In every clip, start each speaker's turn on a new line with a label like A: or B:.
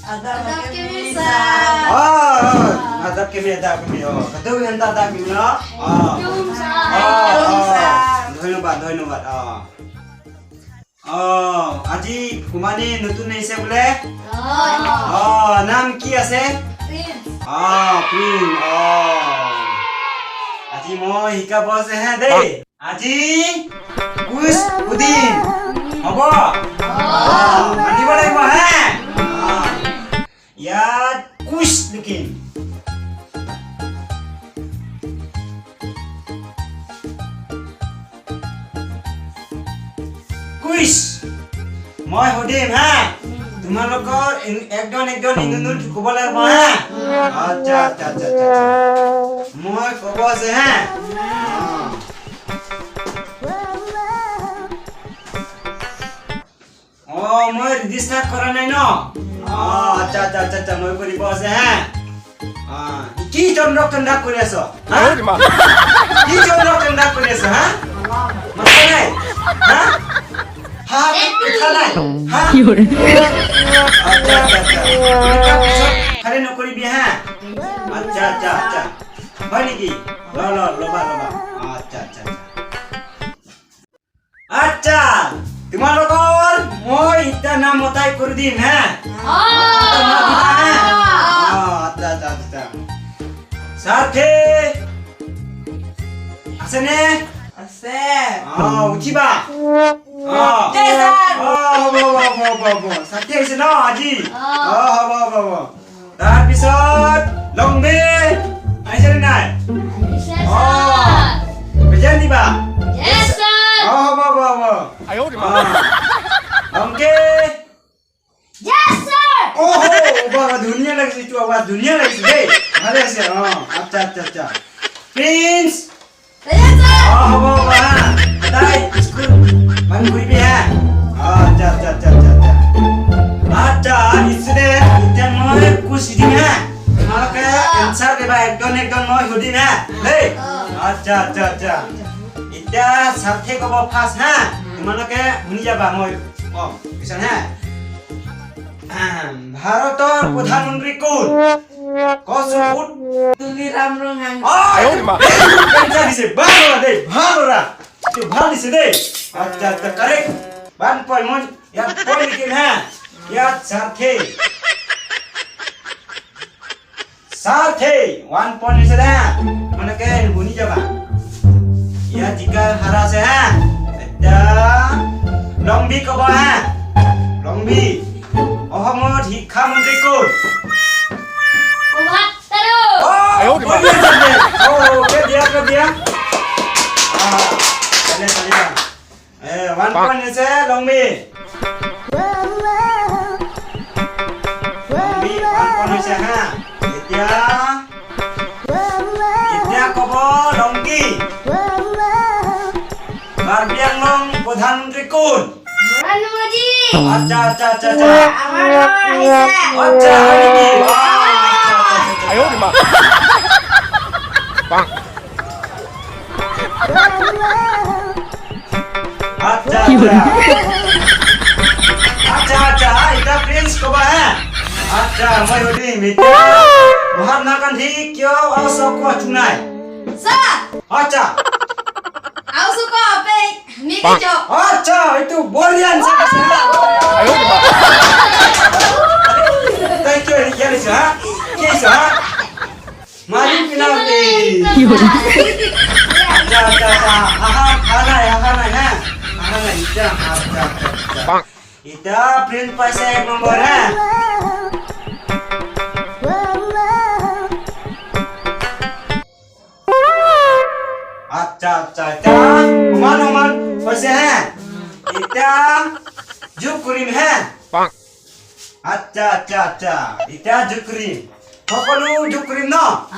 A: অ, আদাব কেমি, আদাব কেমি। অ, কত আদাব কেমি। অ অ, ধন্যবাদ, ধন্যবাদ। অ অ, আজি কুমানী নতুন আহিছে বোলে। অ, নাম কি আছে? অ, প্ৰিন্স। অ, আজি মই শিকাব আছে হে দেই। আজি কুইজ সুধিম, হ'ব? মানিব লাগিব হে। ইয়াত কুইজ লিখিম। কুইজ মই সুধিম হা, তোমালোকৰ একজন একজন ইন্দুৰ ক'ব লাগিব হা। আচ্ছা আচ্ছা আচ্ছা আচ্ছা, মই ক'ব আছে হা। অ, মই ৰেজিষ্টাৰ কৰা নাই ন। অ, আচ্ছা আচ্ছা আচ্ছা আচ্ছা, মই কৰিব আছে হা। অ, কি চন্দ্ৰ চন্দ্ৰা কৰি আছ? কি চন্দ্ৰ চন্দ্ৰা কৰি আছ হা? মাথা নাই হা? হা, কথা নাই হা? আচ্ছা আচ্ছা আচ্ছা, পিছত খালি নকৰিবি হা। আচ্ছা আচ্ছা আচ্ছা, হয় নেকি? ল ল, ল'বা ল'বা। আচ্ছা আচ্ছা আচ্ছা আচ্ছা, তোমালোকৰ মই এতিয়া নাম মতাই কৰি দিম হা। আচ্ছা আচ্ছা আচ্ছা, সাৰ্থে আছেনে?
B: আছে।
A: অ, উঠিবা। অ, হ'ব হ'ব হ'ব হ'ব হ'ব, সাৰ্থে আহিছে ন আজি? অ, হ'ব হ'ব হ'ব। তাৰপিছত লংবে আহিছে নে নাই? অ, প্ৰেজেণ্ট দিবা। অ, হ'ব হ'ব হ'ব। লংকে। অ, বাবা, ধুনীয়া লাগিছে এইটো আৱাজ, ধুনীয়া লাগিছে দেই, ভালে আছে। অ, আচ্ছা আচ্ছা আচ্ছা, প্ৰিন্স। অ, হ'ব হ'ব হা, সদায় স্কুল মান ঘূৰিবি হা। অ, আচ্ছা আচ্ছা আচ্ছা আচ্ছা আচ্ছা আচ্ছা, ষ্টুডেণ্ট, এতিয়া মই কুইজ সুধিম হা, তোমালোকে এনচাৰ দিবা। একজন একজন মই সুধিম হা দেই। আচ্ছা আচ্ছা আচ্ছা, এতিয়া সাৰ্থে ক'ব ফাৰ্ষ্ট হা, তোমালোকে শুনি যাবা, মই কম পিছত হা। ভাৰতৰ প্ৰধানমন্ত্ৰী কোন কচোন? কোন?
B: তুলিৰাম ৰংহাং।
A: এনচাৰ দিছে, ভাল ল'ৰা দেই, ভাল ল'ৰা, এইটো ভাল দিছে দেই। আচ্ছা আচ্ছা, কাৰেক্ট, ওৱান পইণ্ট। মই ইয়াত পইণ্ট লিখিম হা। ইয়াত সাৰ্থে, সাৰ্থে ওৱান পইণ্ট হৈছে হা। তোমালোকে শুনি যাবা, ইয়াত জিকা হাৰা আছে হা। এতিয়া লংবি ক'ব হা। লংবি, অসমত শিক্ষামন্ত্ৰী কোন? অ, দিয়া দিয়া, ওৱান পইণ্ট হৈছে লংবি। লংবি ওৱান পইণ্ট হৈছে হা। এতিয়া এতিয়া ক'ব লংকি, কাৰ্বি আংলং প্ৰধানমন্ত্ৰী কোন? আচ্ছা আচ্ছা আচ্ছা আচ্ছা, আচ্ছা, হয় নেকি? আচ্ছা আচ্ছা আচ্ছা, এতিয়া প্ৰিন্স ক'বা হা। আচ্ছা, মই সুধিম এতিয়া, মহাত্মা গান্ধী কিয় অচক চুনাই? আচ্ছা আচ্ছা, এইটো বঢ়িয়া আনচাৰ দিছে। তাই কিয় কিয় দিছ হা? কি আহিছ হা? মাৰি পেলাম। আচ্ছা আচ্ছা আচ্ছা, আহা, আহা নাই, আহা নাই হা, আহা নাই। এতিয়া আচ্ছা আচ্ছা আচ্ছা, এতিয়া প্ৰিন্স পাইছে এক নম্বৰ হা। আচ্ছা আচ্ছা, এতিয়া সমান সমান হৈছে হে, এতিয়া যোগ কৰিম হে। আচ্ছা আচ্ছা আচ্ছা, এতিয়া যোগ কৰিম, সকলো যোগ কৰিম ন?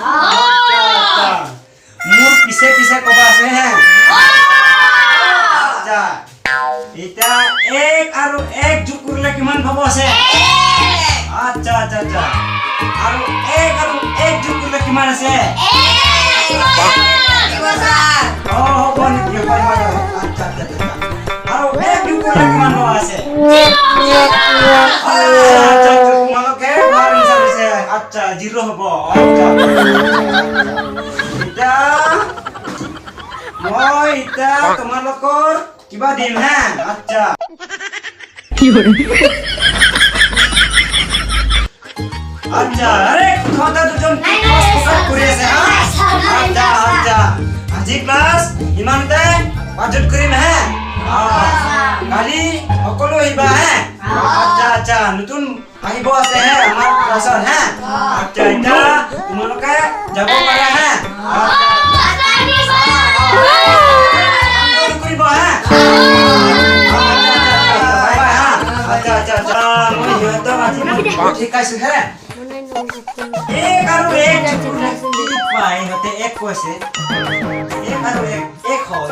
A: আচ্ছা আচ্ছা, মোৰ পিছে পিছে ক'বা আছে হে। আচ্ছা, এতিয়া এক আৰু এক যোগ কৰিলে কিমান পাব আছে? আচ্ছা আচ্ছা আচ্ছা, আৰু এক আৰু এক যোগ কৰিলে কিমান আছে? অ, হ'ব নেকি? হয় হয় হয়। আচ্ছা আচ্ছা আচ্ছা, আৰু এক যোগ কৰিলে কিমান পাব আছে? আচ্ছা আচ্ছা, তোমালোকে আচ্ছা, জিৰ' হ'ব। আচ্ছা, এতিয়া মই এতিয়া তোমালোকৰ কিবা দিম হে। আচ্ছা, আচ্ছা। আৰে, তহঁতে দুজন কি ক্লাছ কৰি আছে হা? আচ্ছা আচ্ছা, আজি ক্লাছ ইমানতে পাছত কৰিম হে। কালি সকলো আহিবা হে। আচ্ছা আচ্ছা, নতুন আহিব আছে হে আমাৰ ক্লাছত হে। আচ্ছা, এতিয়া তোমালোকে যাব পাৰা হে। কৰিব হে। আচ্ছা আচ্ছা আচ্ছা, মই সিহঁতক আজি মই বহুত শিকাইছো হে। এক আৰু এক কি পায়? ইহঁতে এক কৈছে। এক আৰু এক এক হয়,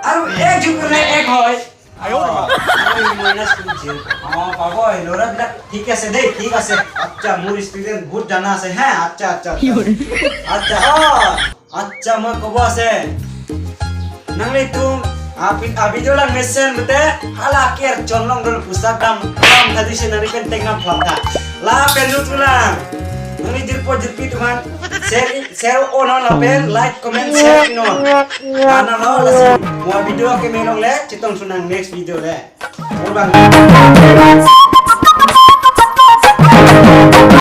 A: আৰু এক যোগ কৰিলে এক হয়। অ, পাব ল'ৰাবিলাক। ঠিক আছে দেই, ঠিক আছে। আচ্ছা, মোৰ ষ্টুডেণ্ট বহুত জানা আছে হে। আচ্ছা আচ্ছা আচ্ছা। অ, আচ্ছা, মই ক'ব আছে nang itu video lang mesen bete hala ker chonlong dol pusak dam dam tadi se nari pen tengah phlam tha la pen nu tulang nang jirpo jirpi tuman share share on on la pen like comment share no ana lo la si mo video ke melong le chitong sunang next video le. Bang.